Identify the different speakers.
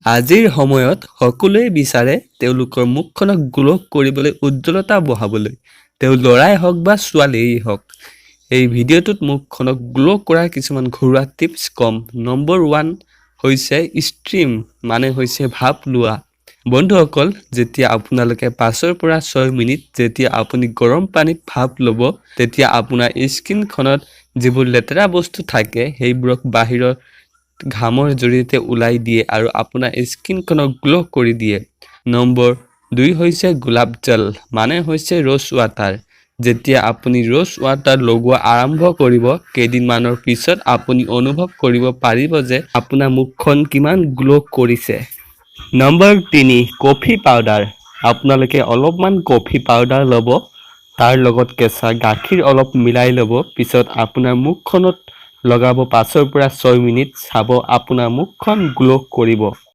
Speaker 1: আজিৰ সময়ত সকলোৱে বিচাৰে তেওঁলোকৰ মুখখনক গ্ল' কৰিবলৈ, উজ্জ্বলতা বঢ়াবলৈ। তেওঁ ল'ৰাই হওক বা ছোৱালীয়েই হওক। এই ভিডিঅ'টোত মুখখনক গ্ল' কৰাৰ কিছুমান ঘৰুৱা টিপছ ক'ম। নম্বৰ 1 হৈছে ষ্ট্ৰীম, মানে হৈছে ভাপ লোৱা। বন্ধুসকল, যেতিয়া আপোনালোকে 5ৰ পৰা 6 মিনিট যেতিয়া আপুনি গৰম পানীত ভাপ ল'ব, তেতিয়া আপোনাৰ স্কিনখনত যিবোৰ লেতেৰা বস্তু থাকে, সেইবোৰক বাহিৰত ঘামৰ জৰিয়তে ওলাই দিয়ে আৰু আপোনাৰ স্কিনখনক গ্ল' কৰি দিয়ে। নম্বৰ 2 হৈছে গোলাপ জল, মানে হৈছে ৰ'জ ৱাটাৰ। যেতিয়া আপুনি ৰ'জ ৱাটাৰ লগোৱা আৰম্ভ কৰিব, কেইদিনমানৰ পিছত আপুনি অনুভৱ কৰিব পাৰিব যে আপোনাৰ মুখখন কিমান গ্ল' কৰিছে। Number 3, coffee powder. আপোনালোকে অলপমান কফি পাউডাৰ ল'ব, তাৰ লগত কেঁচা গাখীৰ অলপ মিলাই ল'ব। পিছত আপোনাৰ মুখখনত লগাব 5ৰ পৰা 6 মিনিট। চাব, আপোনাৰ মুখখন গ্ল' কৰিব।